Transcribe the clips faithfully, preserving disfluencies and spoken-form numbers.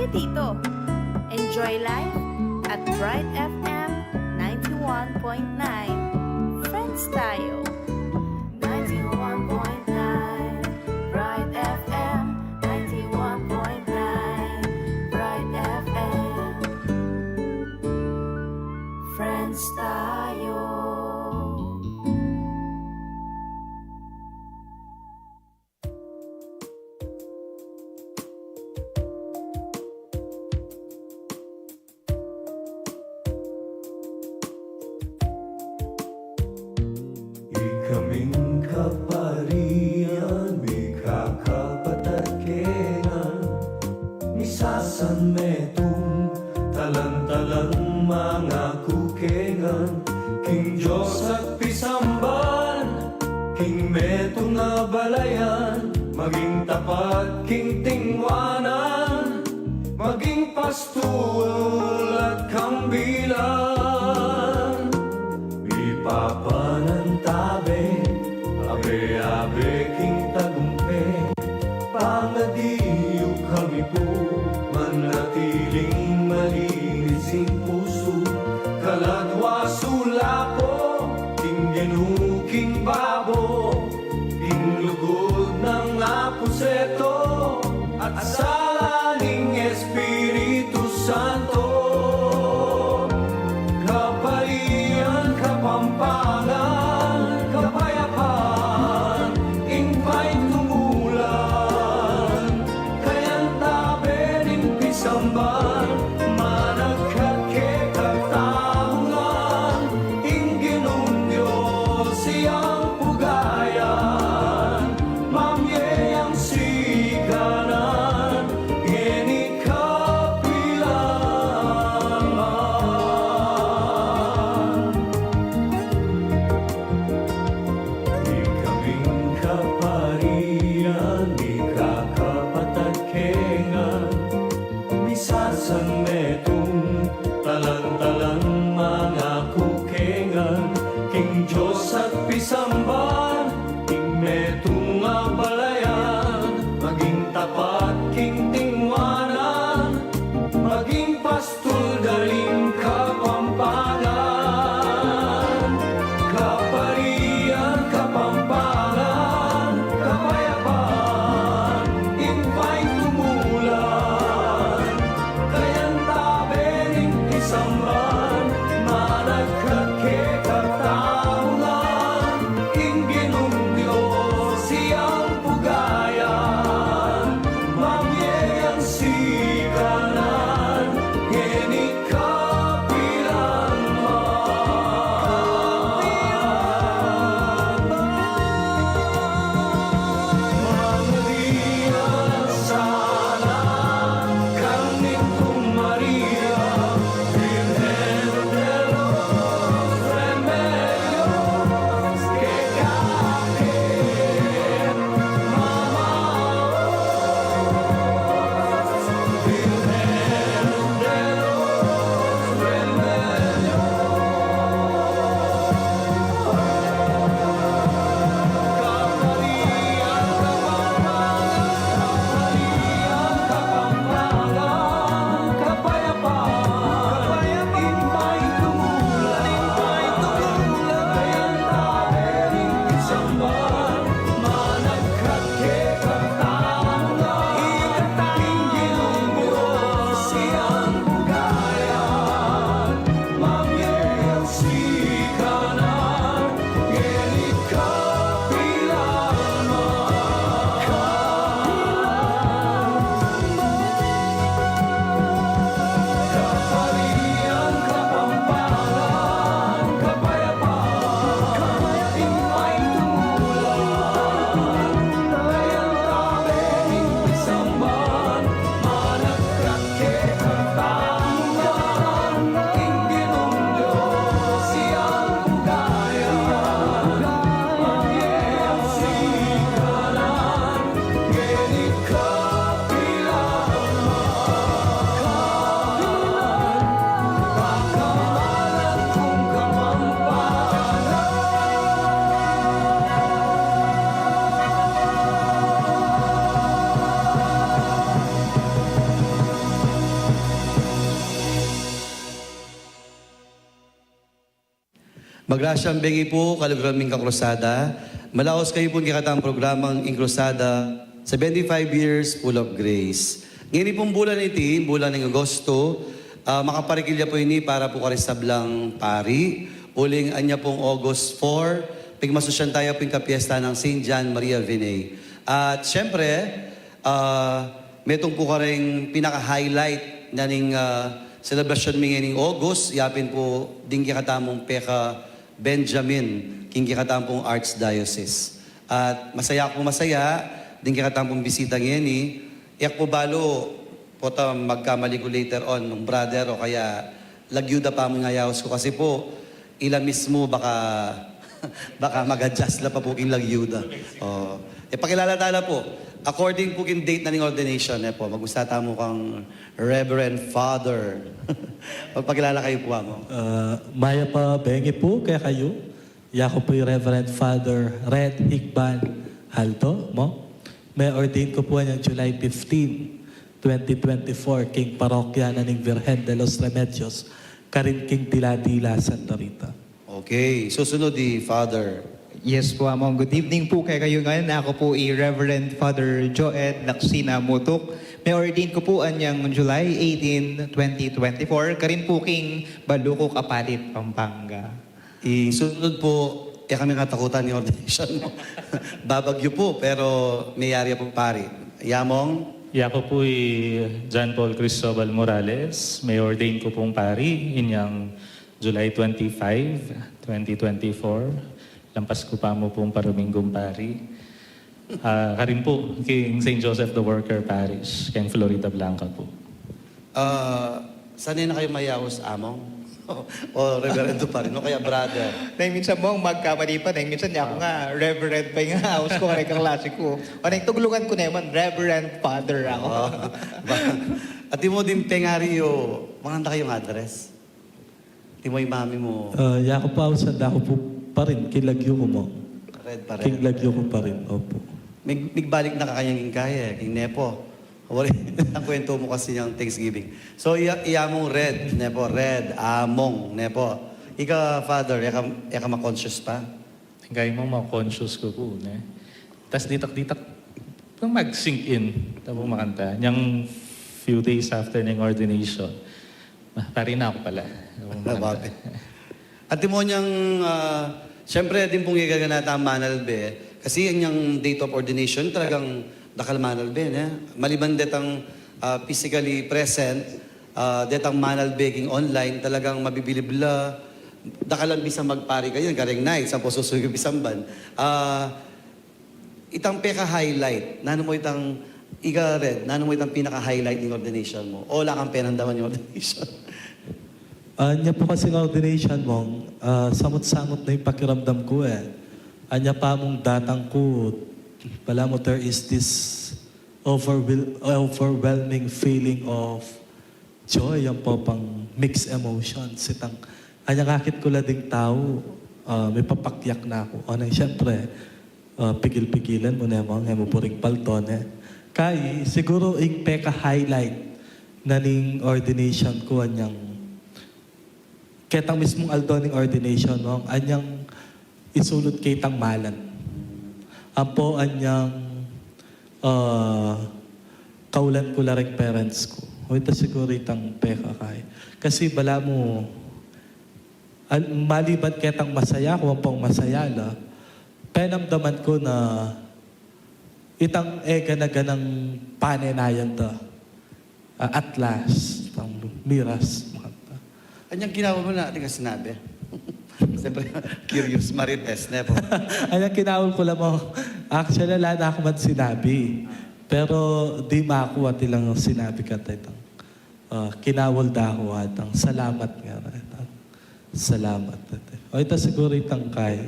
Dito. Enjoy life at Bright F M ninety-one point nine. Friends tayo. Ninety-one point nine Bright F M, ninety-one point nine Bright F M. Friends tayo. Ikaming kaparian, mikakapatad kengan, misasan metung, talan-talang mangaku kengan, king Dios at pisamban, king metung a balayan, maging tapat king tingwanan, maging pastul at kambilan. Mipapanantabe, abe-abe king tagumpe, pangadiu kami pu, manatiling malinis ing pusu, kaladwa sulapo, king Ginu king babo, king lugud nang Apu Seto, at sala ning Espiritu Santo. Kaparian, Kapampangan, kapayapan, ing paintumulan, kayantabe ning pisamban, managkat kekatamung, ing Ginung Dios iyang pugayan, mamye yang siganan, ngeni kapilanman. Ikaming kaparian, mikakapatad kengan, misasan metung, talan-talang mangaku kengan, king Dios at pisamban, king metung a balayan, maging tapat king tingwanan, maging pastul da ring Kapampangan. Kaparian, Kapampangan, kapayapan, ing paintumulan, kayan Magrasyang bengi pu, kaluguran ming kakrusada. Malaus kayu pu king kekatang programang ing Krusada, seventy-five Years Full of Grace. Ngeni pung bulan iti, bulan ning Agosto, ah, makaparikil ya pu ini para pu karing sablang pari, uling anya pung August four, pigmasusyan taya pu ing kapiesta nang Saint John Maria Vianney. At siyempre, ah, metung pu karing pinaka-highlight na ning, ah, selebrasyon mi ngening August, yapin pu ding kekatamung peka-Benjamin, king kekatamung Archdiocese. At masaya ku, masaya ding kekatamung bisita ngeni. E ku pu balu, pota magkamali ku later on, nung brother o kaya lagyu da pa mu ing ayaus ku kasi pu, ila mismu baka, baka mag-adjust la pa pu king lagyu da. O. E, pakilala tala pu. According pu king date na ning ordination, e pu, magmusta tamu kang Reverend Father. Magpakilala kayu pu, Among. Ah, mayap a bengi pu kekayu. Yaku pu i Reverend Father Red Hikban Haldo, mo. Me-ordain ku pu anyang July fifteen, twenty twenty-four, king parokya na ning Virgen de los Remedios, karin king Dila-Dila, Santa Rita. Okay, susunod i Father. Yes pu, Among. Good evening pu kekayu ngan. Aku pu i Reverend Father Joed Laksina Mutuk. Me-ordain ku pu anyang July eighteen, twenty twenty-four, karin pu king Balukok, Apalit, Pampanga. I sunod pu, e kami katakutan ning ordination mu. Babagyu pu, pero meyari ya pu, pari. I Among? Yaku pu i John Paul Cristobal Morales, me-ordain ku pung pari inyang July twenty-five, twenty twenty-four. Lampas ku pa mu pung paruminggum pari. Ah, karin pu king Saint Joseph the Worker Parish, king Floridablanca pu. Ah, sanay na kayu mayaus, Among? O Reverendo pa rin, o kaya brother? Neng minsan, Mong, magkamali pa. Neng minsan, yaku nga, Reverend pa ing ayaus ku, kareng kaklase ku. O neng tuglungan ku naman, Reverend Father aku. O. Ba-, ati mu ding pengari yu, manganta kayung address? Ati mu i mami mu. Ah, yaku pu, ausan da ku pu pa rin, king lagyu ku, Mong. Red pa rin. King lagyu ku pa rin, opo. Mig-, migbalik na ka kanyan king kaya, king nepo. Wari, ang kwento mu kasi niyang Thanksgiving. So, iya, iya mung Red, nepo, Red, Among, nepo. Ika, Father, ika, ika ma-conscious pa? Tingkay mu, ma-conscious ku pu, ne? Tas ditak-ditak, parang mag-sink in, tapos makanta. Nyang few days after ng ordination, ah, pari na aku pala. Tapos makanta. Grabe. At imo niyang, ah, siyempre, din pong igaganata ang manalbe. Kasi yan yung date of ordination, talagang dakal manalbe, ne? Maliban detang, ah, physically present, ah, detang manalbe king online, talagang mabibilib la, dakal ang bisa magpari kayu, kareng night, sa po susuyo bisamban. Ah, Itang peka-highlight, nanu mu itang, ika Red, nanu mu itang pinaka-highlight ning ordination mu? O, wala kang penamdaman ning ordination? Ah, anya pu kasing ordination, Mong, ah, samut-samut na ing pakiramdam ku, e. Anya pa mung datang ku, balamu there is this overwhel-, overwhelming feeling of joy, ampo pang mixed emotions. Itang, anyang akit ku la ding tau, ah, mipapakyak na ku. O neng, siyempre, ah, pigil-pigilan mu ne, Mong, e mu pu ring palto, ne. Kay, siguru ing peka-highlight na ning ordination ku, anyang ketang mismung aldo ning ordination, Mong, anyang isulut ke itang malan. Ampo anyang, ah, kaulan ku la reng parents ku. O, ita siguru itang peka kay. Kasi balamu, al-, maliban ketang masaya ku, ampong masaya la, penamdaman ku na itang e gana-ganang panenayan da. Ah, at last, pang miras, makanta. Anyang kinaul mu na, di ka sinabi? Siyempre, curious, marites, nepo. Anyang kinaul ku la, Mong, actually, ala na ku man sinabi. Pero di maku, ati lang sinabi ka, itang, ah, kinaul da ku, itang salamat nga, itang salamat, ate. O, ita siguru itang kay,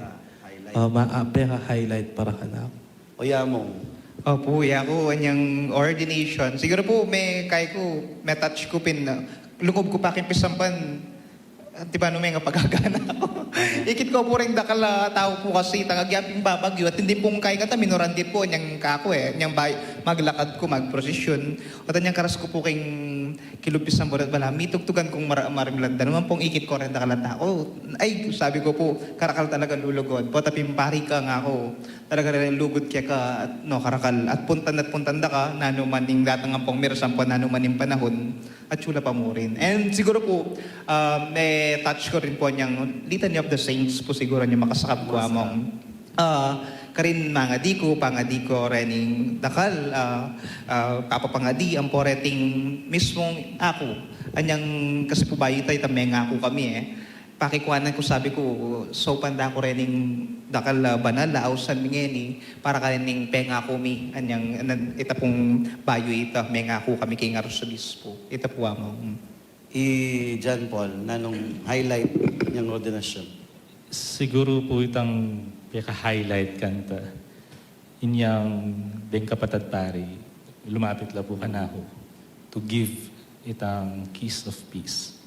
ah, ma-, ah, peka-highlight para kanaku. O, ya Mong. Opu, yaku, anyang ordination. Siguru pu, me-, kay ku, me-touch ku pin, ah, lungub ku pa king pisamban, Anti ba no menga pagagana ku. Ikit ku pu ring dakal a tau pu kasi itang agyaping babagyu at indi pu kaya kata minuran dit pu anyang kaku e, anyang bay-, maglakad ku, magprosesyon. At anyang karas ku pu king kilubis ng burat bala, mitugtugan kung mar-, marimlan da naman pung ikit ku ring dakal a tau. Ay, sabi ku pu, karakal talaga lulugod. Pota pimpari ka nga ku. Talaga rin lugod keka at no, karakal. At puntan at puntan da ka, nanu man ing datang ampong mirasan pu, nanu man ing panahon. At sula pa mu rin. And siguro pu, ah, may touch ku rin pu anyang Litany of the Saints pu siguro anyang makasakab ku among. Ah, karin mangadi ku, pangadi ku rening dakal, ah, ah, papapangadi, ampo reting mismung aku. Anyang kasi pu bayu ita, ita mengaku kami e. Pakikuanan ku, sabi ku, saupan da ku rening dakal a banal a ausan mi ngeni, para kaning pengaku mi, anyang, anan, ita pung bayu ita, mengaku kami king arsobispo. Ita pu among. I John Paul, nanung highlight niyang ordinasyon? Siguro pu itang peka-highlight kanta, inyang deng kapatad pari, lumapit la pu kanaku to give itang kiss of peace.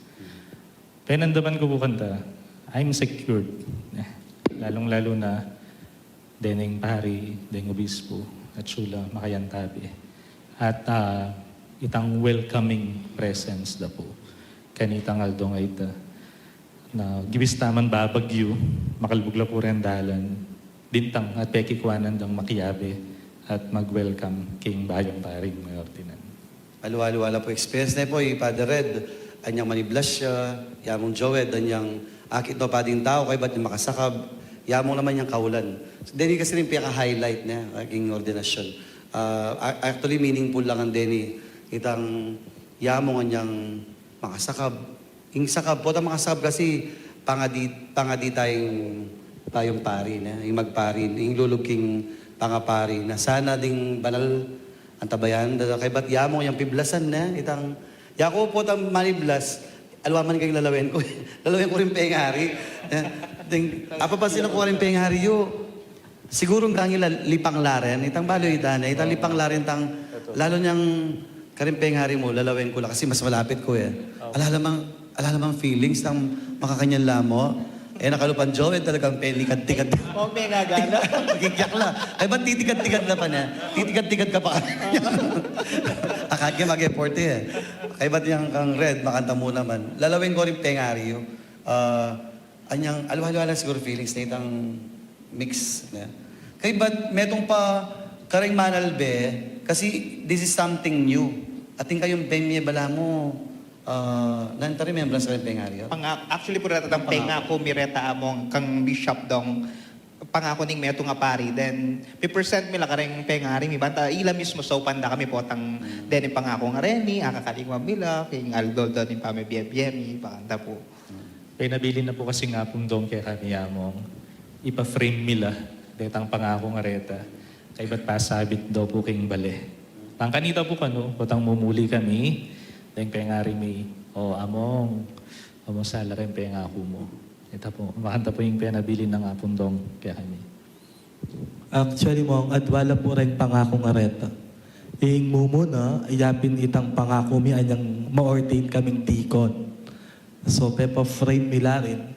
Penandaman ku pu kanta, I'm secured. Eh, lalung-lalu na, dening pari, deng obispo, at sula, makayantabi. At, ah, itang welcoming presence da pu. Kanitang aldo a ita, na gibis taman babagyu, makalbug la pu ring dalan, bintang at pekikuanan dang makiabe at mag-welcome king bayung paring mayor tinan. Aliwa-aliwa la pu experience ne pu, i Father Red, anyang maniblas ya, yamung Joed, anyang akit no pa ding tau, kaybat makasakab, yamung naman yang kaulan. Deni kasi rin peka-highlight ne, ah, king ordinasyon. Ah, a-, actually, meaningful lang ang deni, itang yamung anyang makasakab, ing sakab, potang makasakab kasi pangadi, pangadi tayung bayung pari, ne? Ing magpari, ing lulub king pangapari, na sana ding banal antabayanan da, kaybat yamu yang piblasan, ne? Itang, yaku potang maniblas, aliwa man keng lalawen ku, lalawen ku ring pengari, ne? Ding, apapansin ku ring pengari yu, siguro kang ila lipang la rin, itang balu ita ne, itang lipang la rin tang, lalo niyang karing pengari mu, lalawen ku la kasi mas malapit ku e. Ala namang, ala namang feelings tang makakanyan la mu. E, nakalupan Joel talagang penikad-tikad. O, pengagana. Magigyak la. Kaybat titikad-tikad la pa ne. Titikad-tikad ka pa. Akad ke mag-effort e. Kaybat yang kang Red, makanta mu naman. Lalawen ku ring pengari yu. Ah, anyang, aliwa-aliwa la siguro feelings ne itang mix, ne? Kaybat metung pa kareng manalbe, kasi this is something new. Atin kayung bemye bala mu, ah, nanu ita, remembrance karing pengari yu? Panga-, actually pu reta tang pengaku mi reta among kang bishop dong, pangaku ning metung a pari, then pi-present mi la kareng pengari mi, banta ila mismu saupan da kami potang dening pangaku ngeni, akakalingwan mi la king aldo-aldo ning pamibie-bie mi, pakanta pu. Penabilin na pu kasi ngapun dong kekami among ipa-frame mi la detang pangaku ngareta, kaybat pasabit da pu king bale. Pangkanita pu kanu, potang mumuli kami, deng pengari mi, "O, among, among sala reng pengaku mu." Ita pu, makanta pu ing penabilin na ngapun dong kekami. Actually, Mong, adwa la pu reng pangaku ngareta. Ing mumuna, yapin itang pangaku mi anyang ma-ordain kaming deacon. So, pepa-frame mi la rin,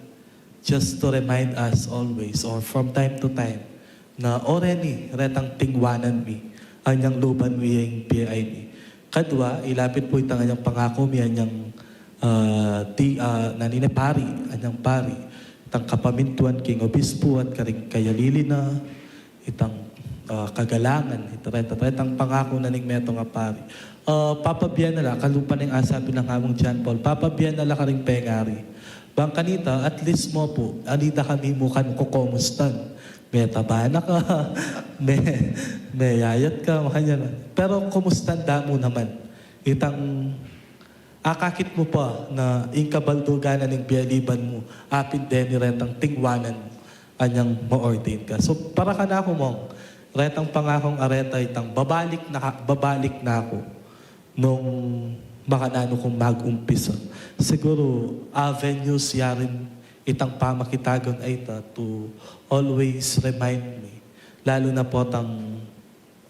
just to remind us always, or from time to time, na o reni retang tingwanan mi, anyang luban mi ing P I mi. Kadwa, ilapit pu itang anyang pangaku mi anyang, ah, di, ah, nanu ne, pari, anyang pari. Itang kapamintuan king obispo at karing kayalili na, itang, ah, kagalangan, ita reta, itang pangaku na ning metung a pari. Ah, papabie na la, kalupa ning asabi nang Among John Paul, papabie na la karing pengari. Bang kanita, at least mu pu, ali da kami mu kanu kukumustan. Metaba na ka, me-, meyayat ka, makanyan. Pero kumustan da mu naman. Itang akakit mu pa na ing kabaldugan na ning bialiban mu, apin deni retang tingwanan mu, anyang ma-ordain ka. So, para kanaku, Mong, retang pangakung areta itang babalik na ka, babalik na ku nung makananu kung mag-umpisa. Siguro, avenues ya rin itang pamakitagun a ita to always remind me. Lalo na potang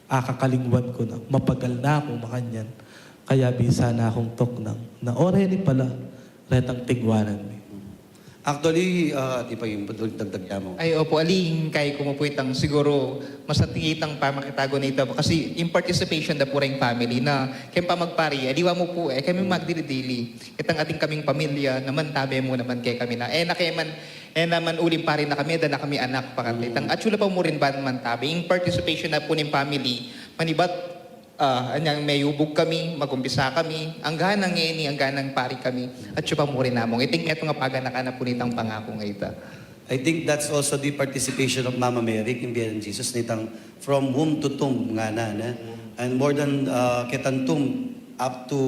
akakalingwan ku na, mapagal na ku, makanyan. Kaya bisa na kung tuknang na o reni pala retang tingwanan mi. Actually, ah, di pa yung dagdag ya mu. Ay, opo, aling kay ko mu pu itang siguro mas ating itang pamakitago na ita kasi in participation da pu ring family na kaya pa magpari, aliwa mu pu e, kami magdili-dili. Itang ating kaming pamilya naman tabe mu naman kaya kami na, e na kaya man, e naman uling pari na kami, da na kami anak pa kami. Itang atsula pa mu rin ba naman tabe, in participation na pu ning family, manibat, ah, anyang mayubug kami, magumpisa kami, angganang ngeni, angganang pari kami, atsula pa mu rin namung. Iting metung a paganakan na pu nitang pangaku nga ita. I think that's also the participation of Mama Mary king bie nang Jesus nitang from womb to tomb ngana, ne? And more than, uh, ketang tomb up to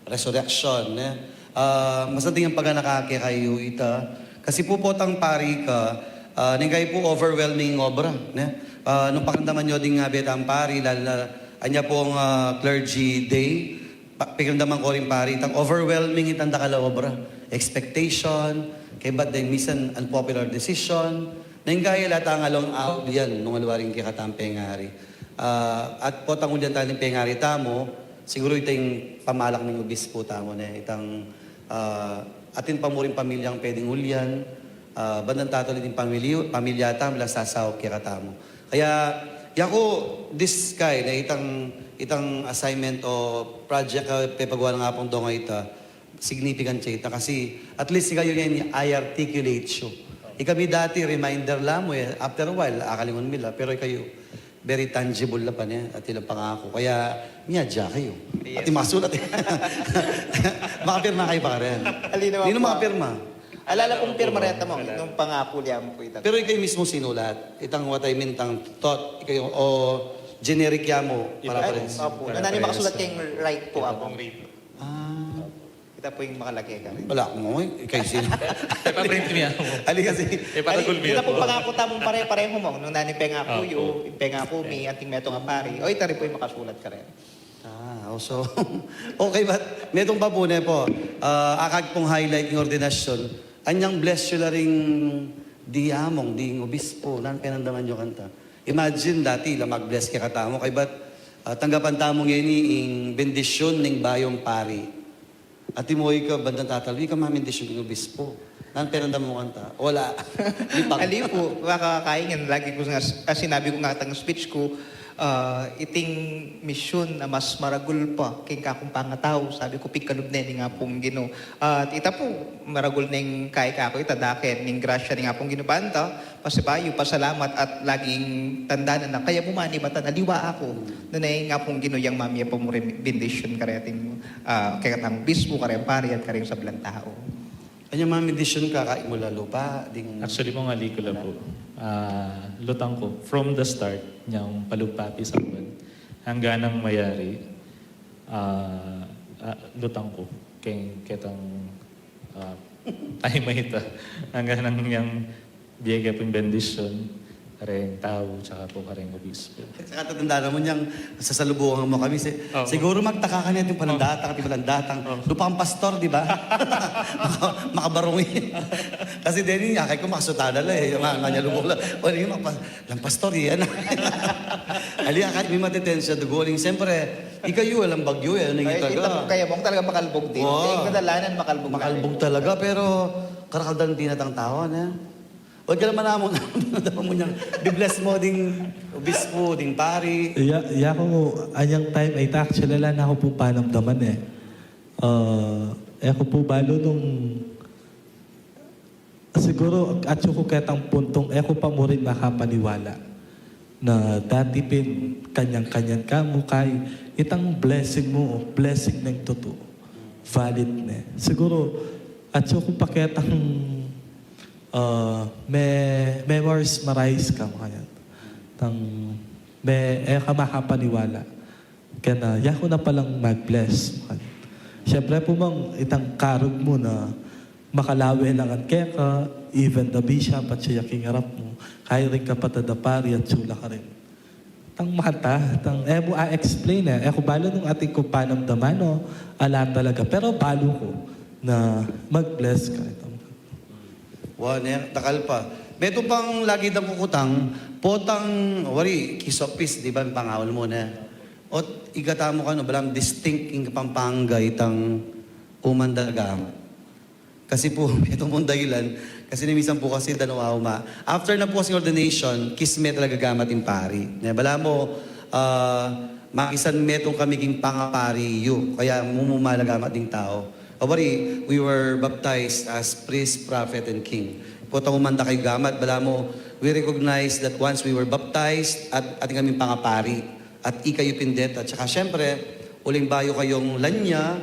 resurrection, ne? Uh, masanting yang paganaka kekayu ita. Kasi pu potang pari ka, uh, neng kayu pu overwhelming obra, ne? Uh, nung pakiramdaman yu ding ngabe tang pari, lalo na anya pung, uh, clergy day, pa-, pakiramdaman ku rin pari, itang overwhelming itang dakal a obra. Expectation, kaybat deng minsan unpopular decision. Neng kaya la tang alung aulian nung aliwa ring kekatang pengari. Ah, at potang ulian tala ning pengari tamu, siguru ita ing pamalak ning obispu tamu, ne? Itang, ah, atin pa mu ring pamilyang pwedeng ulian, ah, bandang tatali ding pamilya, pamilya tamu, la sasaup kekatamu. Kaya, yaku, this kay, ne, itang, itang assignment o project a pepagawa nang Apung Dong a ita, significant ya ita kasi at least ikayu ngeni i-articulate yu. Ikami dati, reminder la mu e, after a while, akalingun mi la, pero ikayu, very tangible la pa, ne, at ilang pangaku. Kaya, miyadya kayu. At imasulat e. Makapirma kayu pa karin. Alin naman pu? Makapirma? Ala la pung pirma reta mu, nung pangaku liya mu pu ita. Pero ikayu mismu sinulat. Itang what I mean, tang thought, ikayu, o generic ya mu, para pa rin. Opo, nung nanu makasulat keng right pu, Apung. Ah. Ita pu ing makalake kami. Wala ku mu, ikayu sinu? Ipaprint mi ya mu. Ali kasi. Ipatagul mi ya mu. Ita pu pangaku tamung pare-parehu mu. Nung nanu ing pengaku yu, ing pengaku mi, anting metung a pari. O, ita rin pu ing makasulat karin. Ah, o, so, okay, but metung pa pu, ne pu, ah, akag pung highlight ing ordinasyon, anyang bless yu la ring di Among, ding obispo, nanu penandaman yu kanta. Imagine, dati la mag-bless kekatamu, kaybat, ah, tanggapan tamu ngeni ing bendisyun ning bayung pari. At imoy ka bandang tatalwi ka, mamindisyun king obispo. Nanu penandaman mu kanta? Wala. Di pa. Ali pu, makakaingan, lagi ku nga, ah, sinabi ku nga itang speech ku, ah, iting misyun a mas maragul pa king kakung pangatau, sabi ku, pigkalub ne ning Apung Ginu. At ita pu, maragul neng kay kaku ita, dake ning grasya ning Apung Ginu banta, pasibayu, pasalamat at laging tandanan na kaya mu manibatan, aliwa aku. Nune ing Apung Ginu yang mamie pa mu ring bendisyun kareting, ah, kekatang obispo, kareng pari at kareng sablang tau. Anya mamindisyun ka, kaimula lupa, ding... Actually pu, ali ku la pu. Ah, lutang ku, from the start, nyang palugpapi saban, angganang mayari, ah, ah, lutang ku, keng ketang, ah, time a ita, angganang nyang bie ke pung bendisyun, kareng tau, tsaka pu kareng obispo. Saka tatandaan mu nyang sasalubungan mu kami, si-, siguru magtaka ka ne, atin palang datang, atin palang datang. Lupang pastor, di ba? Maka-, makabarungi. Kasi deni, akay ku makasutada la e, yung mga nya lubong la. O, yung maka-, lang pastor, yan. Ali, akay mi matitension, duguling. Siyempre, ikayu, alang bagyu e, ano yung itaga? Ita pu kaya mu, talaga makalbug din. Wow. Kadalanan, makalbug na din. Makalbug talaga, pero karakaldan din atang tau, ne? O, kaya naman namu, namu nyang, bi-bless mu ding obispo, ding pari. Ya, yaku, anyang time a ita, actually, ala na ku pung panamdaman e. Ah, e ku pu balu nung, siguru, atyu ku ketang puntung, e ku pa mu rin makapaniwala na dati pin kanyan-kanyan ka mu, kay itang blessing mu, blessing neng tutu. Valid ne. Siguru, atyu ku pa ketang, ah, me-, memorize, marais ka mu kanyan. Tang, me-, e ka makapaniwala. Kaya na, yaku na palang mag-bless. Siyempre pu mang itang karug mu na makalawe la ngan keka, even the bishop, atyu ya king arap mu, kaya ring kapatad a pari, atyu la karin. Tang makanta, tang e mu a-explain e. E ku balu nung atin kung panamdaman o ala talaga. Pero balu ku na mag-bless ka. Wa, ne, dakal pa. Metung pang lagi dang kukutang, potang, wari, kisopis, di ba, pangaul mu ne. Ot iga tamu kanu, balang distinct ing Kapampangan itang umandar gamat. Kasi pu, metung pung dahilan, kasi ne minsan pu kasi danawa uma. After na pu kasing ordination, kisme talaga gamat ing pari. Ne, balamu, ah, makisan metung kami king pangapari yu. Kaya mumumala gamat ding tau. O bari, we were baptized as priest, prophet, and king. Potang umanda kayu gamat, balamu, we recognize that once we were baptized, at atin kaming pangapari, at ikayu pin deta. At saka, siyempre, uling bayu kayung lanya,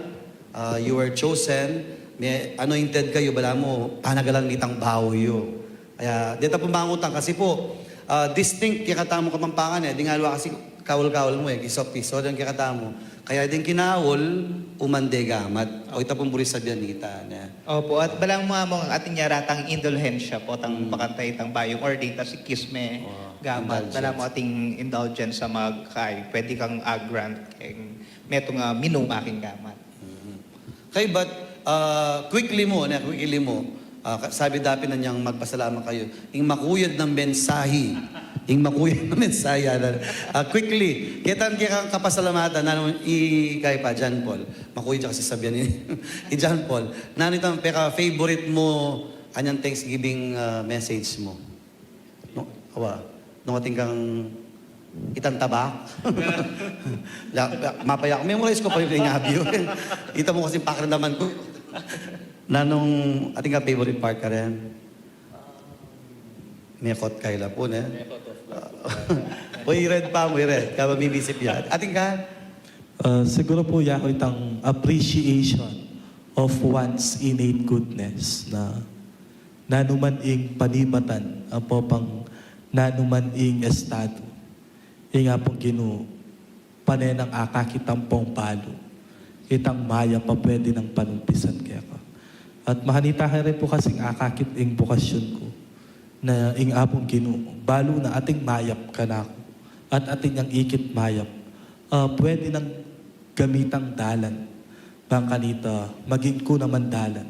ah, you were chosen, me-anointed kayu, balamu, panagalan mi itang bau yu. Kaya, deta pung mangutang kasi pu, ah, distinct kekatamu Kapampangan e, ding aliwa kasi kaul-kaul mu e, kiso-piso, deng kekatamu. Kaya ding kinaul, umande gamat. O ita pung buri sabian nita, ne? Opu, at balamu mu atin ya retang indulhensya pu, tang bakanta itang bayung ordained, tas ikisme gamat. Balamu atin indulgence a magkay, pwede kang a-grant keng metung a minuma king gamat. Kaybat, ah, quickly mu, ne, quickly mu. Ah, ka-, sabi dapin na niyang magpasalamat kayu. Ing makuyad a mensahe. Ing makuyad a mensahe, ala. Ah, quickly, ketang kekang kapasalamatan, nanu i kay pa, John Paul. Makuyad ya kasi sabian ini. I John Paul, nanu itang peka-favorite mu anyang Thanksgiving, ah, message mu? No, awa, nung atin kang itang tabak. La, la, mapaya, memorize ku pa ing inabi yu. Ita mu kasi pakiramdaman ku. Nanung atin kang favorite part karin? Mekot kay la pu, ne? Mekot, of course. Uy, red pa mu, red. Kaba mibisip ya. Atin ka? Ah, siguru pu ya ku itang appreciation of one's innate goodness na nanu man ing panibatan, ampo pang nanu man ing estadu, ing Apung Ginu, pane nang akakit ampong balu itang mayap a pwede nang panumpisan keka. At makanita ke rin pu kasing akakit ing bokasyon ku na ing Apung Ginu, balu na ating mayap kanaku at atin yang ikit mayap, ah, pwede nang gamitang dalan. Bang kanita, maging ku naman dalan.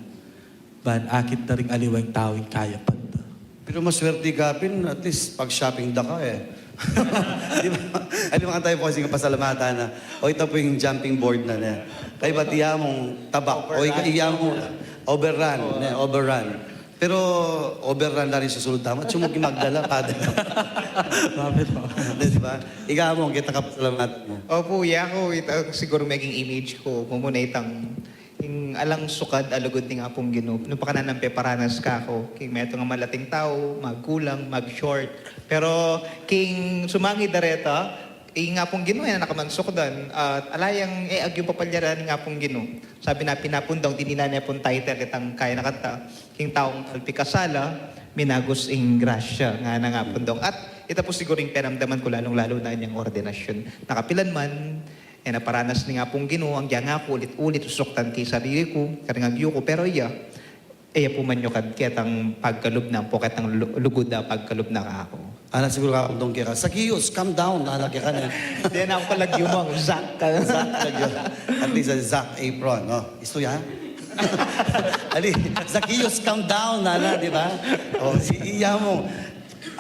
Ban akit da ring aliwang tau ing kayapan da. Pero maswerte ka pin, at least pag-shopping da ka e. Di ba? Aliwang tamu pu kasing kapasalamatan na. O ita pu ing jumping board na, ne. Kaybat iya mung tabak. O ika-, iya mung overrun, ne, overrun. Pero overrun na rin susunod tamu. At sumuki magdala, Father. Bakit po? Di ba? Ika mu, ketang kapasalamatan mu. Opu, ya ku, ita, siguru meging image ku, mumuna itang ing alang sukad a lugud ning Apung Ginu. Nung pakananam peparanas kaku, king metung a malating tau, magkulang, mag-short. Pero king sumangid a reta, ing Apung Ginu, e na ka man sukdan. At ala yang e agyang papalyaran ning Apung Ginu. Sabi na, pinapundong, tininan ne pung title itang kaya na kanta, king taung talpik a sala, minagus ing grasya, ngana ning Apung Ginu. At ita pu siguru ing penamdaman ku, lalung-lalu na inyang ordinasyun. Nakapilan man, e na paranas ning Apung Ginu, agyang aku ulit-ulit susuktan king sarili ku, karing agyu ku, pero iya, e ya pu manyukad ketang pagkalub na, ampo ketang lu-, lugud a pagkalub na kaku. Ana siguru kapundong keka, "Zacchaeus, come down," ana keka ne. Di na ku lagyu mu, Zac ka. Zac, lagyu. At least, uh, Zac Efron, no? Istu ya? Ali, "Zacchaeus, come down," ana, di ba? O, si iya mu.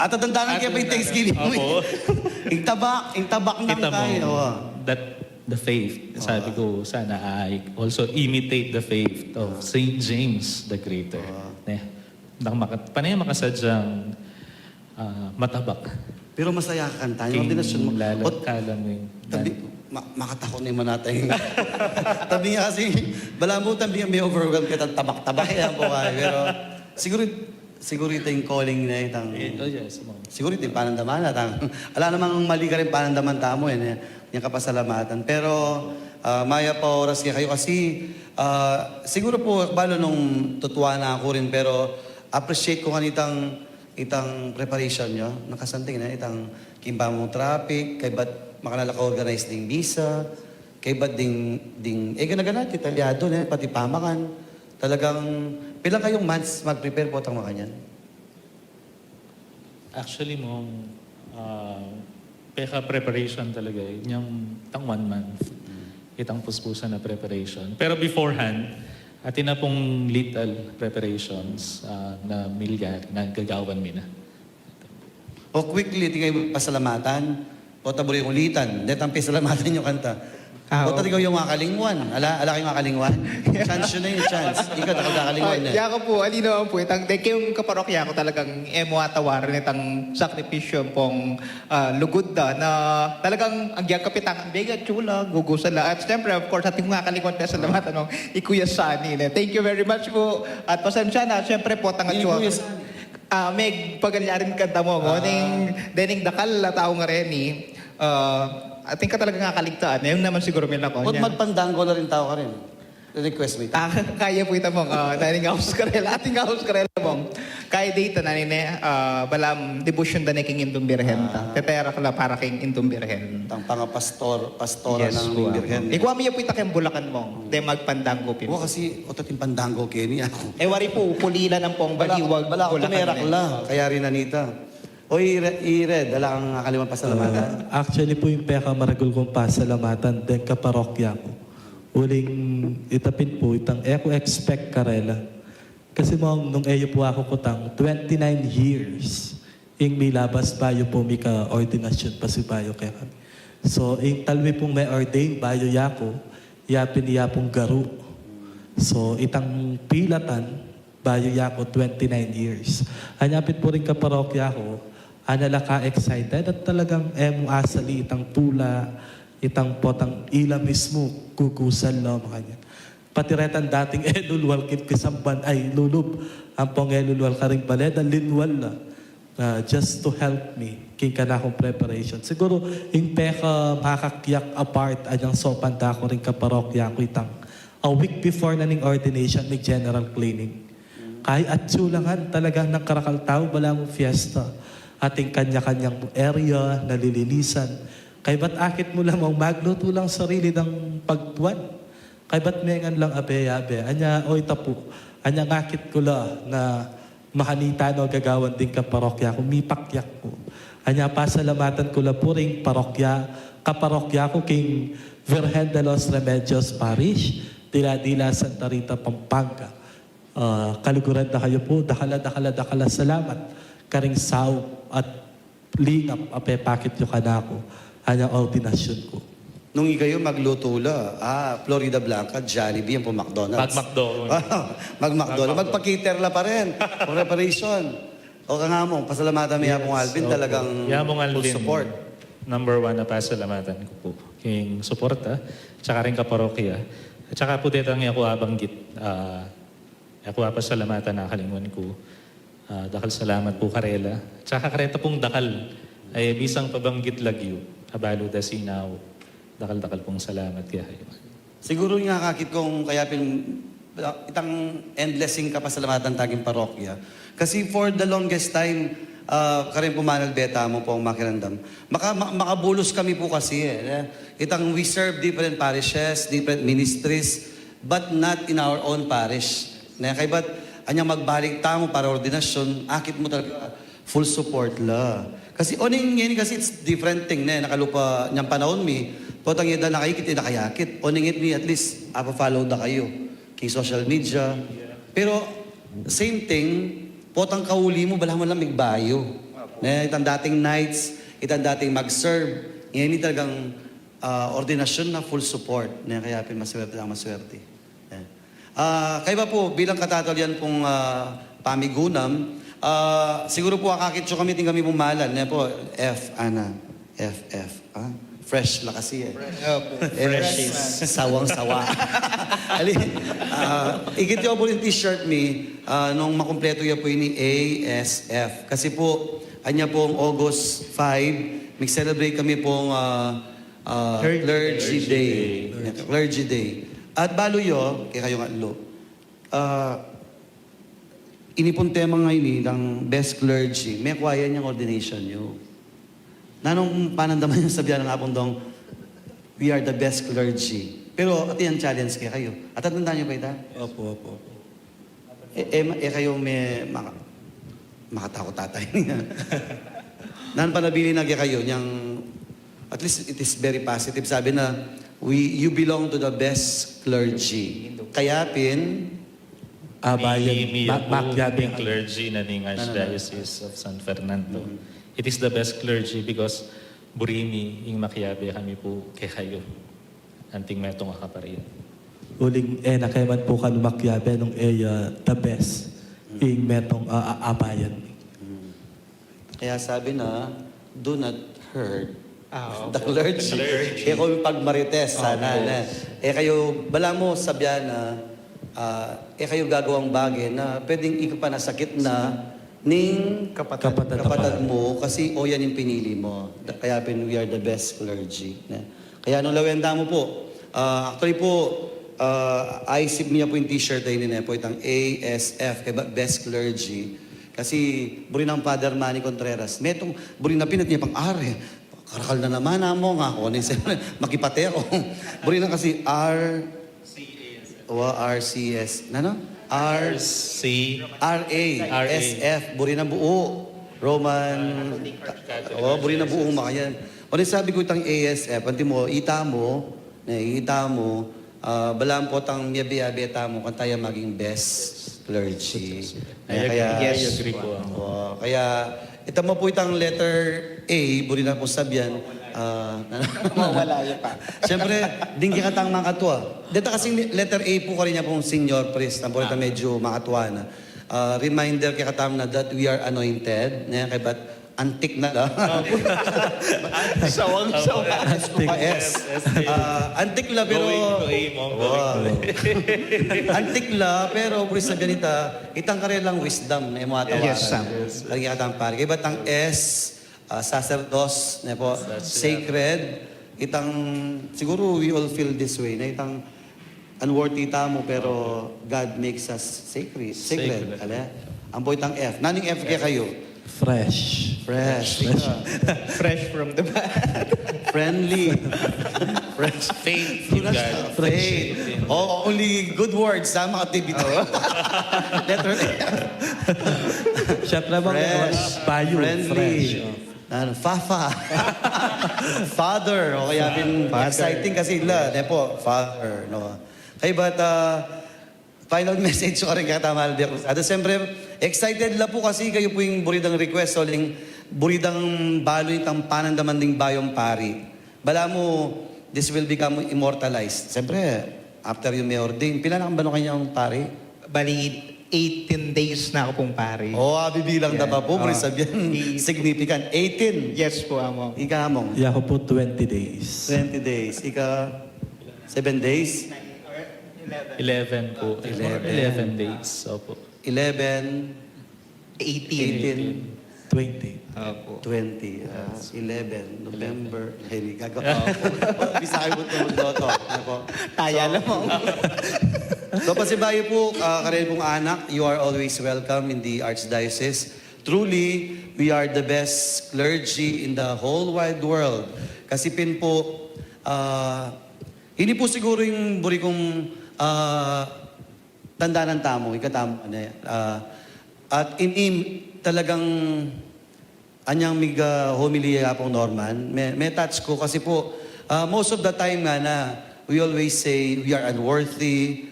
At tatandanan ke pa ing Thanksgiving. Opo. Ing tabak, ing tabak nang kita mu, kain, o. That the faith, sabi ku, sana I also imitate the faith of Saint James the Greater. Ne? Nang maka-, pane makasadyang, ah, matabak. Pero masaya ka kanta, ing ordinasyun mu. King lalo, ot, kala mu ing tabi, ma-, makatakut na ing manatay. Tabi nga kasi, balamu tabi nga me-overwhelm ketang tabak-tabak, e, ampo kaya. Pero siguru, siguru ita ing calling na itang, siguru ita ing panandaman na itang, ala namang mali karing panandaman tamu, e, ne, inyang kapasalamatan. Pero, ah, mayap a oras kekayu kasi, ah, siguru pu, balu nung tutuan na ku rin, pero appreciate ku ngan itang, itang preparation yu, nakasanting na, itang king bamung traffic, kaybat makananu la ka-organize ding misa, kaybat ding, ding, e, gana-gana, detalyadu, ne, pati pamakan. Talagang, pila kayung months mag-prepare potang makanyan? Actually, Mong, ah, peka-preparation talaga, e. Inyang tang one month. Itang puspusan a preparation. Pero beforehand, atin na pung little preparations, ah, na milyari, na gagawan mi na. O quickly, atin kayung pasalamatan, o taburing ulitan, detang pasalamatan yu kanta. Ah, o, oo. Talaga yung kakalingwan. Ala, ala kayong kakalingwan? Chance yun na yung chance. Ikaw, talaga kakalingwan. Ay, na. Yaku po, ali naman po, itang, de, kayong kaparokya ku talagang e mu atawaran itang sakripisyo pong, ah, lugud da, na talagang ang giyang kapitang, bega, chula, gugusan la. At siyempre, of course, atin kung kakalingwan, pasalamatan nung i Kuya Sunny, ne. Thank you very much po. At pasensya na, siyempre po, tanga. Hindi, chua. Kuya Sunny. Ah, may pagalyarin ka tamo, ah, ning, dening dakal a tau ngeni, ah, atin ka talaga nga kaligtaan. Yun naman siguro, may lako. Ba't niya magpandango na rin tao ka rin? Request mo ito. Ah, kaya po ita mong, ah, naning house karela, ating house karela mong. Kaya data na nine, ah, balam devotion da ne king Indung Birhen ta. Ah. Teterak la para king Indung Birhen. Tang pangapastor, pastora. Yes, ng po, Birhen. Ikuha mi ya po ita keng Bulacan mong. De magpandango pin. Wa, kasi otat ing pandango keni ako. E, wari po, pulila ng pong bala, bahiwag bala, Bulacan, tumerak eh. La. Kaya rin anita. O, i Re-, i Red, ala kang kakalingwan pasalamatan? Ah, actually po, yung pekamaragul kong pasalamatan, deng kaparokya ku. Uling ita pin po, itang e ku expect karela. Kasi mong, nung e yu po aku kutang, twenty-nine years ing milabas bayu po mika-ordinasyon pasibayu kekami. So, ing talwi pong me-ordain bayu yaku, ya pin ya pong garu. So, itang pilatan, bayu yaku twenty-nine years. Anya pin po ring kaparokya ku, anya la ka-excited at talagang e mu asali itang tula, itang potang ila mismu, gugusan la, makanyan. Pati retang dating e lulwal king kisamban, ay, lulub, ampong e lulwal karing bale da, linwal la. Ah, just to help me king kanakung preparation. Siguro, ing pekamakakyak a part anyang saupan da ku ring kaparokya ku itang a week before na ning ordination, mig-general cleaning. Kay atsu la ngan, talagang nang karakal tau, balamu fiesta. Ating kanya-kanyang area, nalilinisan. Kaybat akit mu la mong maglutu lang sarili dang pagtuan. Kaybat me ngan lang abe-abe. Anya, o, ita pu. Anya ngakit ku la na makanita no gagawan ding kaparokya ku, mipakyak ku. Anya pasalamatan ku la pu ring parokya, kaparokya ku king Virgen de los Remedios Parish, Dila-dila, Santa Rita, Pampanga. Ah, kaluguran da kayu pu, dakal a, dakal a, dakal a salamat karing saup at lingap a pepakit yu kanaku, anyang ordinasyon ku. Nung ikayu maglutu la, ah, Florida Blanca, Jollibee, yan pu McDonald's. Mag-McDo. Mag-McDo. Mag-McDo. Magpa-cater la pa rin. Preparation. O, kangamong, pasalamatan mi ya pung Alvin, yes, opo, talagang ya pung full Alvin, support. Number one na pasalamatan ku pu king suporta, tsaka ring kaparokya, at tsaka pu detang e ku abanggit, ah, e ku pasalamatan, kakalingwan ku. Ah, dakal salamat pu karela. Tsaka kareta pung dakal, ay, bisang pabanggit lagyu, abalu da sinau. Dakal-dakal pung salamat kekayu. Siguro nga akakit kung kaya pin, itang endless ing kapasalamatan ta king parokya. Kasi for the longest time, ah, karin pumanal beta mu pung makiramdam. Maka-, ma-, makabulus kami pu kasi, eh. Itang we serve different parishes, different ministries, but not in our own parish. Ne, kaybat anyang magbalik tamu para ordinasyon, akit mu talaga full support la. Kasi oning, ngeni kasi it's different thing, ne, nakalupa nyang panaun mi, potang e da nakaikit, e da kayakit. Oning it mi, at least, apa-follow da kayu king social media. Pero, same thing, potang kauli mu, balamu la migbayu. Ne, itang dating knights, itang dating mag-serve, ngeni talagang ah, ordinasyon na full support. Ne, kaya pin maswerte ang maswerte. Eh. Ah, kaybat pu, bilang katatalian pung, ah, pamigunam, ah, siguro pu akakit yu kami, atin kami pumalan, ne pu, F, ana, F F, ah? Fresh la kasi, eh. Fresh. Opo. Fresh. Fresh. Sawang-sawa. Ali, ah, ikit yu pu ring t-shirt mi, ah, nung makumpletu ya pu ini A S F. Kasi pu, anya pung August five, mig-celebrate kami pung, ah, ah, Clergy Clergy Day. Day. Clergy Day. At balu yu, kekayu nga lu. Ah, ini pung tema ngeni, dang best clergy, mekua ya ing ordination yu. Nanung panandaman yu, sabian na nga pung dong, "We are the best clergy." Pero, atin yang challenge kekayu. Atatandaan yu pa ita? Opo, opo, opo. E, e, e kayu me-, maka-, makatakut ata ini. Nanu panabilin na kekayu, nyang, at least it is very positive. Sabi na, "We, you belong to the best clergy." Kaya pin, abayan, mi, mi ma-, pu, makiabe ing clergy na ning Archdiocese of San Fernando. Mm. It is the best clergy because buri mi ing makiabe kami pu kekayu. anting metung a kaparin. Uling e na kaya man pu kanu makiabe nung e ya the best ing metung a, a, abayan. Kaya sabi na, "Do not hurt the clergy." E kayu pagmarites, sana na. E kayu, balamu sabyan na, ah, e kayu gagawang bage na pwedeng ikapanasakit na ning kapatad, kapatad mu, kasi o yan ing pinili mu. Kaya pin, we are the best clergy. Na? Kaya nung lawen tamu pu, ah, actually pu, ah, aisip mi ya pu ing t-shirt a ini, ne pu, itang A S F, kaya best clergy. Kasi buri nang Father Manny Contreras. Metung, buri na pin at niya pang R, e. Karakal na naman, amo nga ako. Ni makipate ako. Buri na kasi R, wa, R C S. Nanu? R, R C. R A, R A. S F. Buri na buo. Roman. O, buri na buo makayan. O, ni sabi ku itang A S F, anti mu, ita mu, ne, ita mu, ah, balamu pu itang miyabe-abe tamu, kanita ya maging best clergy. Kaya, yes, I agree pu. O, kaya, ita mu pu itang letter A, buri na pu sabyan, ah, mawala ya pa. Siyempre, ding kekatang makatua. Deta kasing letter A pu, karin ya pung senior priest, ang pu reta medyo makatua na. Ah, reminder kekatamu na that we are anointed, ne? Kaya ba't antik na la? Sawang-sawa. Antik. S. Ah, antik la, pero going to A, Mong, going to A. Antik la, pero buri sabyan ita, itang karelang wisdom, ne, mga tawaran. Yes, sir. Karing kekatang pari. Kaya ba't ang S, ah, sacerdos, ne pu, sacred. Itang, siguro we all feel this way, ne? Itang unworthy tamu, pero God makes us sacred. Sacred. Ale? Ampo itang F. Nanu ing F kekayu? Fresh. Fresh. Fresh. Fresh from the bad. Friendly. Fresh. Faith in God. Faith. Oh, only good words, ha, mga activity. Letter F. Siyempre, mga fresh. Bayu, friendly. Fresh. Oh. Nanu, Fafa. Father. O kaya pin exciting kasi la, ne pu, Father, no? Kaya ba't, ah, final message ku karing kekatang Albert. At siyempre, excited la pu kasi kayu pu ing buri dang request, uling buri dang balu itang panandaman ding bayung pari. Balamu, this will become immortalized. Siyempre, after you may ordain, pila na kang banu kanyang pari? Bali, eighteen days na aku pung pari. O, abibilang da pa pu, buri sabyan. Significant. Eighteen. Yes pu, Among. Ika, Among? Yaku pu, twenty days. Twenty days. Ika, seven days? Eleven pu. Eleven. Eleven days, opo. Eleven. Eighteen. Eighteen. Twenty. Opo. Twenty, ah, eleven, November. Ay, di gagawa. Opo. Bisaya mo ito magloto. Opo. Taya lamang. So, pasibayu pu, ah, karin pung anak, you are always welcome in the Archdiocese. Truly, we are the best clergy in the whole wide world. Kasi pin pu, ah, ini pu siguro ing buri kung, ah, tandanan tamu, ikatamu, ne, ah, at ini talagang anyang mig, ah, homily ya pung Norman, me-, me-touch ku kasi pu, ah, most of the time ngana, we always say we are unworthy,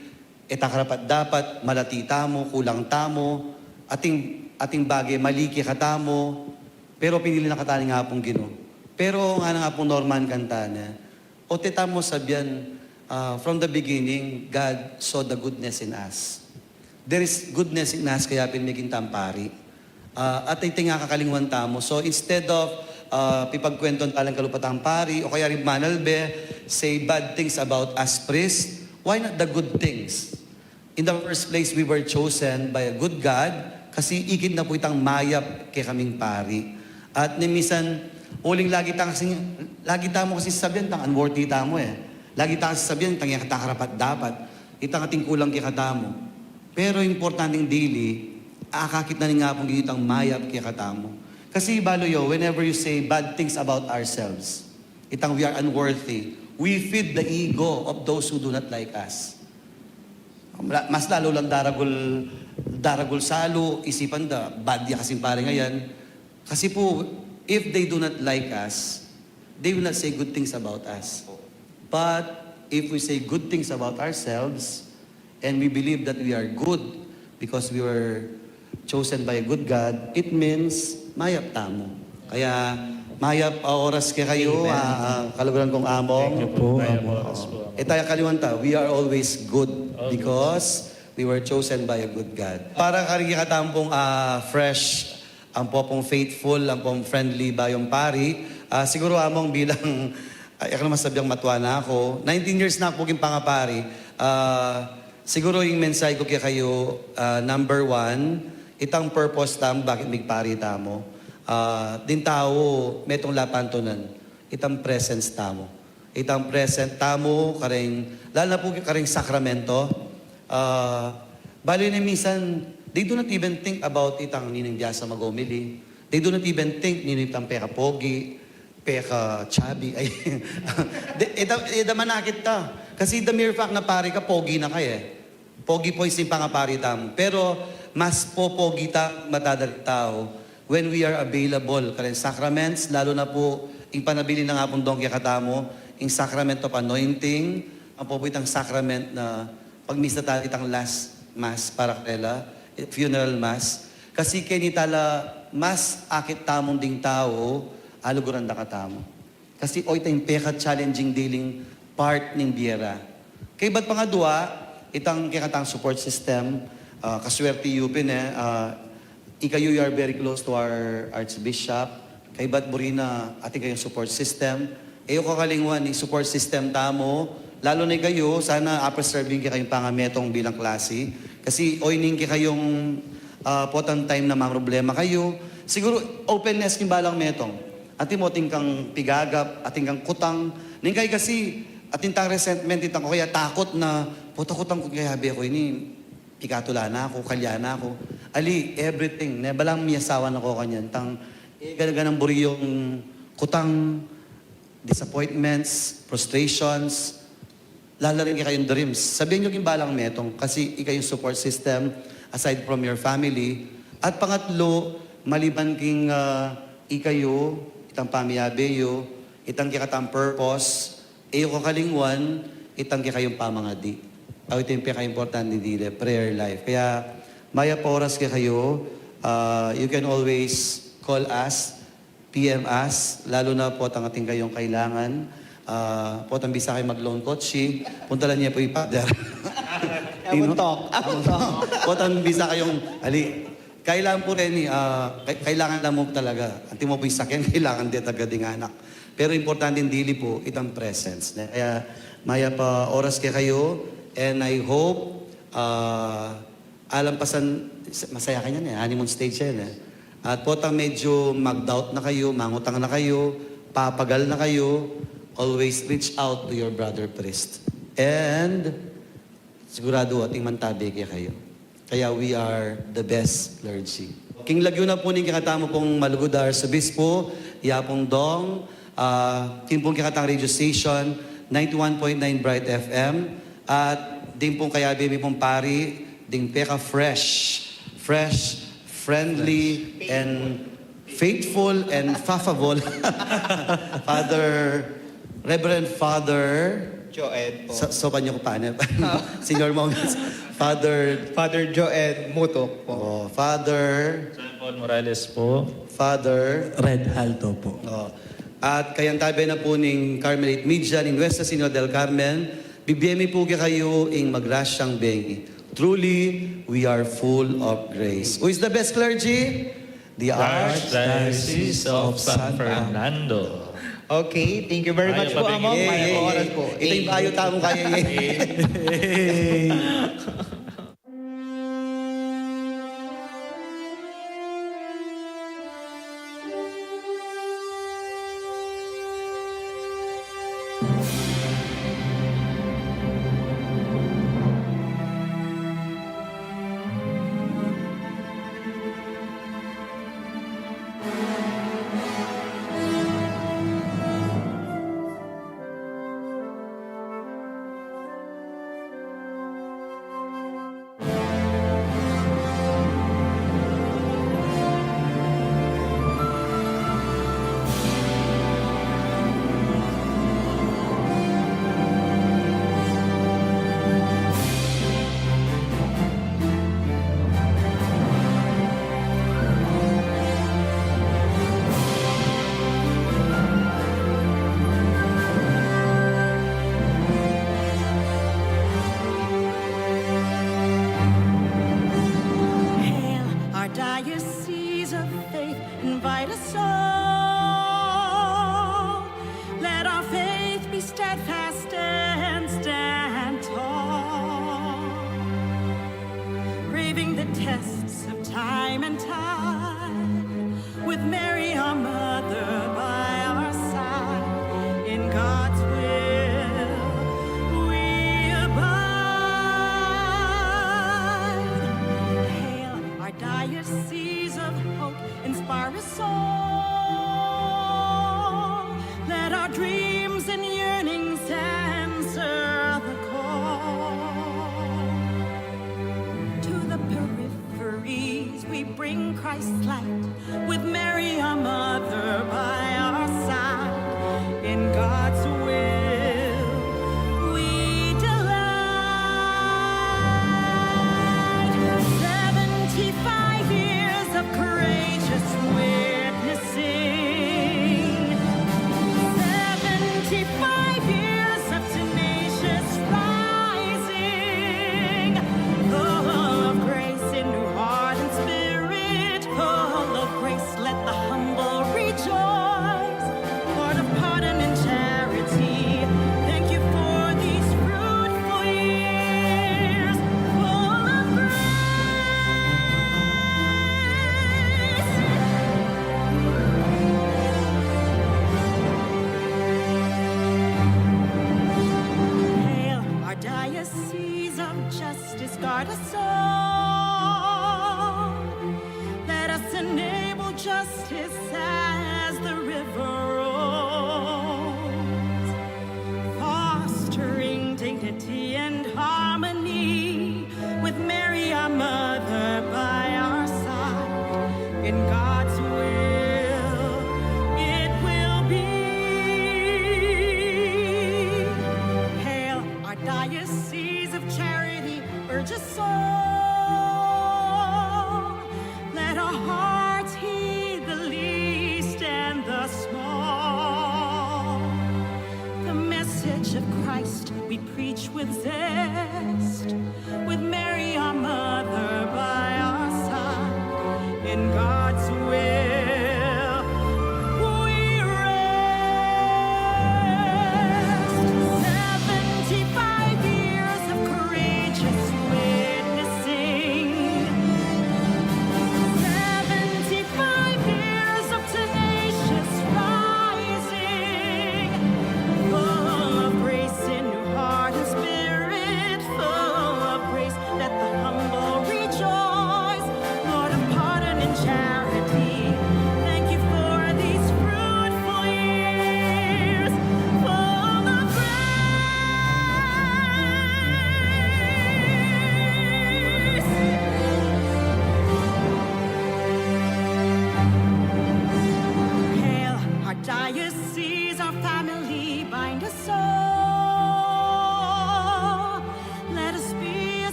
e ta karapat-dapat, malati tamu, kulang tamu, ating, ating bage mali kekatamu, pero pinili na katamu ning Apung Ginu. Pero ngana ning Apung Norman kanita, ne, o, e tamu sabyan, ah, from the beginning, God saw the goodness in us. There is goodness in us, kaya pin meging tang pari. Ah, at iti ing akakalingwan tamu. So, instead of, ah, pipagkwentuhan tala ing kalupatang pari, o kaya ring manalbe, say bad things about us priest, why not the good things? In the first place, we were chosen by a good God, kasi ikit na pu itang mayap kekaming pari. At ni minsan, uling lagi tang kasing, lagi tamu kasing sabyan, tang unworthy tamu e. Lagi tang kasing sabyan, tang e ta karapat-dapat. Itang ating kulang kekatamu. Pero importanteng dili, akakit na ning Apung Ginu itang mayap kekatamu. Kasi balu yu, whenever you say bad things about ourselves, itang we are unworthy, we feed the ego of those who do not like us. Mas lalu lang daragul, daragul salu, isipan da, bad ya kasing pari ngayan. Kasi pu, if they do not like us, they will not say good things about us. But if we say good things about ourselves, and we believe that we are good because we were chosen by a good God, it means mayap tamu. Kaya, Mayap a oras kekayu, ah, kaluguran kung among. Thank you po, mayap a oras po. E taya kaliwan ta, we are always good because we were chosen by a good God. Para karing kekatamu pung, ah, fresh, ampo pung faithful, ampo pung friendly bayung pari, ah, siguru among bilang, ay, aku naman sabiang matua na aku. Nineteen years na aku pung pangapari. Ah, siguru ing mensahe ku kekayu, ah, number one, itang purpose tamu, bakit migpari tamu. Ah, ding tau, metung lapantunan, itang presence tamu. Itang present tamu, karing, lalu na pu karing sakramento. Ah, bale na minsan, they do not even think about itang ninung biasa mag-homily. They do not even think ninung itang pekapogi, peka-chubby. Ay, de, e da, e da manakit ta. Kasi the mere fact na pari ka, pogi na ka e. Pogi pu ing pangapari tamu. Pero mas popogi ta matadarip tau when we are available karing sacraments, lalu na pu ing panabilin na nga pung dong kekatamu, ing sacrament of anointing, ampo pu itang sacrament na pagmisa ta, itang last mass para karela, funeral mass. Kasi keni tala mas akit tamung ding tau, aluguran da katamu. Kasi oyta ing peka-challenging diling part ning bie ra. Kaybat pangadua, itang kekatang support system, ah, kaswerte yu pin e, ah, ikayu, you are very close to our Archbishop. Kaybat buri na atin kayung support system. E yu kakalingwan ing support system tamu, lalu na ikayu, sana a-preserve ing kekayung pangametung bilang klasi. Kasi oyni ing kekayung, ah, potang time na mamroblema kayu. Siguru openness king balang metung. Atin mu atin kang pigagap, atin kang kutang. Ningkay kasi, atin tang resentment, itang o kaya takut na, "Pota kutang ku kaya be ku ini, pikatula na ku, kalya na ku." Ali, everything, ne, balang miyasawa na ku kanyan. Tang, e, gana-ganang buri yung kutang, disappointments, frustrations, lalaring kekayung dreams. Sabian yu king balang metung, kasi ikayung support system, aside from your family. At pangatlu, maliban king, ah, ikayu, itang pamiyabe yu, itang kekatang purpose, e yu kakalingwan, itang kekayung pamangadi. Aw, ita ing peka-importante dili, prayer life. Kaya, mayap a oras kekayu, ah, you can always call us, P M us, lalu na potang atin kayung kailangan. Ah, potang bisa kayung mag-loan kotse, puntalan ye pu i Father. Amun talk, amun talk. Potang bisa kayung, ali, kailangan pu reni, ah, kai-, kailangan na mu talaga. Atin mu pu ing sakyan, kailangan de talaga ding anak. Pero importante dili pu, itang presence, ne? Kaya, mayap a oras kekayu, and I hope, ah, alampasan, masaya kanyan e, honeymoon stage yan e. At potang medyu mag-doubt na kayu, mangutang na kayu, papagal na kayu, always reach out to your brother priest. And siguradu atin mantabe kekayu. Kaya we are the best clergy. King lagyu na pu ning kekatamu pung malugud a Arsobispo, ya pung dong, ah, king pung kekatang radio station, ninety-one point nine Bright F M, at ding pung kayabe mi pung pari, ding peka-fresh, fresh, friendly, and faithful and faffable. Father, Reverend Father Joed po. So, so, panyo ko pa, ne? Senior Moments. Father Father Joed Mutok po. Oh, Father John Paul Morales po. Father Red Halto po. Oh. At kayantabe na pu ning Carmelite Media ning Nuestra Señora del Carmen, bibie mi pu kekayu ing magrasyang bengi. Truly, we are full of grace. Who is the best clergy? The Archdiocese of San Fernando. Okay, thank you very much po, Among. Mayap a oras po. Ito ing payo tamu kaya. Braving the tests of time and tide, with Mary our mother by our side, in God's will we abide. Hail our diocese of hope, inspire us all. Let our dreams and yearnings answer the call. To the peripheries we bring Christ's light, with Mary our mother by our side. In God's will we delight. Seventy-five years of courageous witnessing, seventy-five years of tenacious rising, full of grace in new heart and spirit, full of grace, let the humble rejoice. Lord of pardon and charity, thank you for these fruitful years, full of grace. Hail our diocese of justice, guard us all. Let us enable justice as the river rolls, fostering dignity and harmony, with Mary our mother by our side. In God's will it will be. Hail our diocese of charity, urge us all. Let our hearts heed the least and the small. The message of Christ we preach with zest, with